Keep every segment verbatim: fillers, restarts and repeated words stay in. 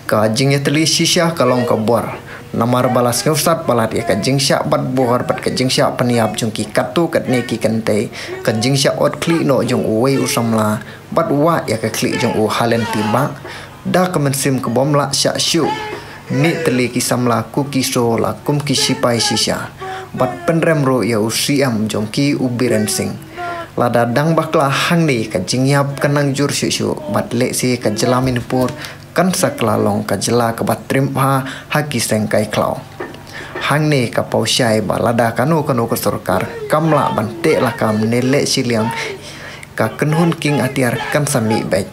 Ka jingïatylli shisha ka long ka bor. Namar ba la sngewsat palat ïa ka jingshah bat bor bad ka jingshah pynïap jong ki katto katne ki kynthei, ka jingshah ot khlieh noh jong uwei u samla bad wah ïa ka khlieh jong u ha lynti bah. Da ka mynsiem ka bym lah shah shuh, ne tylli ki samla Kuki-Zo la kum ki shipai shisha bad pynrem ruh ïa u C M jong ki, u Biren Singh. Lada dang bakla hangne, ka jingïap kan nang jur shuh shuh bad lehse ka jylla Manipur kan sa kylla long ka jylla kaba triem bha ha ki seng kai khlaw. Hangne ka paw shai ba lada kano kano ka sorkar kam lah ban teh lakam ne leh shiliang, ka kynhun kieng atiar kan sa mih beit.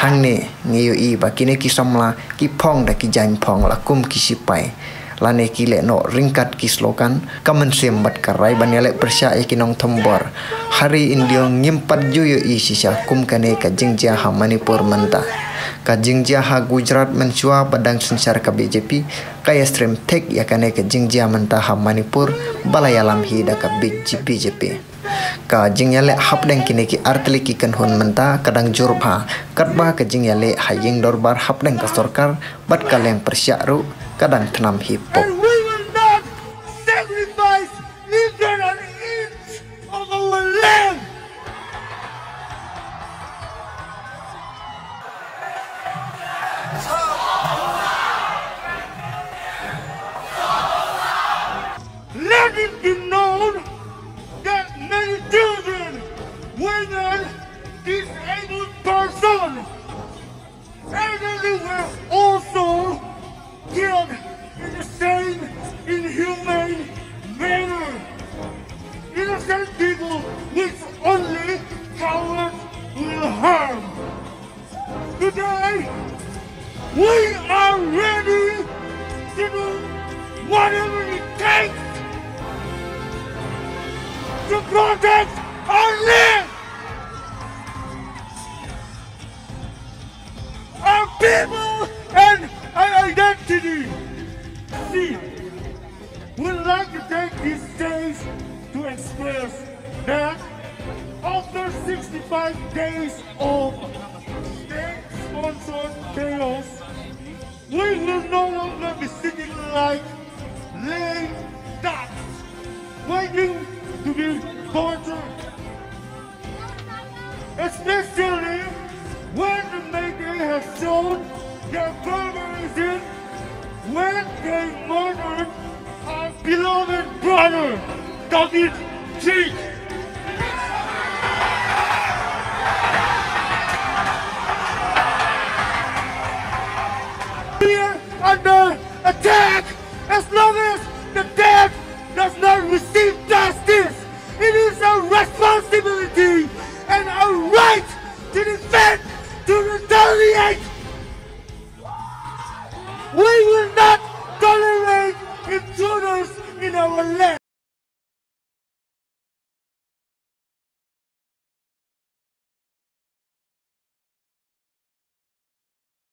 Hangne ngi ïohi ba kine ki samla ki phong da ki jaiñphong la kum ki shipai, lane ki leh noh ryngkat ki slogan, ka mynsiem bad ka rai ban ïaleh pyrshah ïa ki nongthombor. Ha ri India ngim pat ju ïohi shisha kum kane ka jingjia ha Manipur mynta. Ka jingjia ha Gujarat mynshuwa ba dang synshar ka B J P, ka ïasyriem thik ïa kane ka jingjia mynta ha Manipur ba la ïalam hi da ka B J P. Ka jingïaleh hapdeng kine ki artylli ki kynhun mynta ka dang jur bha, katba ka jingïaleh ha ïing dorbar hapdeng ka sorkar bad ka liang pyrshah ruh ka dang thnam hi pop. And we will not sacrifice even an inch of our land. Let it be known that many children, women, disabled persons, elderly were also killed in the same inhumane manner. Innocent people which only cowards will harm. Today, we are ready to do whatever it takes to protect our land, our people, and our identity. See, we'd like to take this chance to express that after sixty-five days of state-sponsored chaos, we will no longer be sitting like lame ducks waiting to be butchered. Especially when the Meitei have shown their barbarism when they murdered our beloved brother, David Cheek. We are under attack as long as the dead does not receive justice. It is our responsibility and our right to defend, to retaliate. We will not tolerate intruders in our land.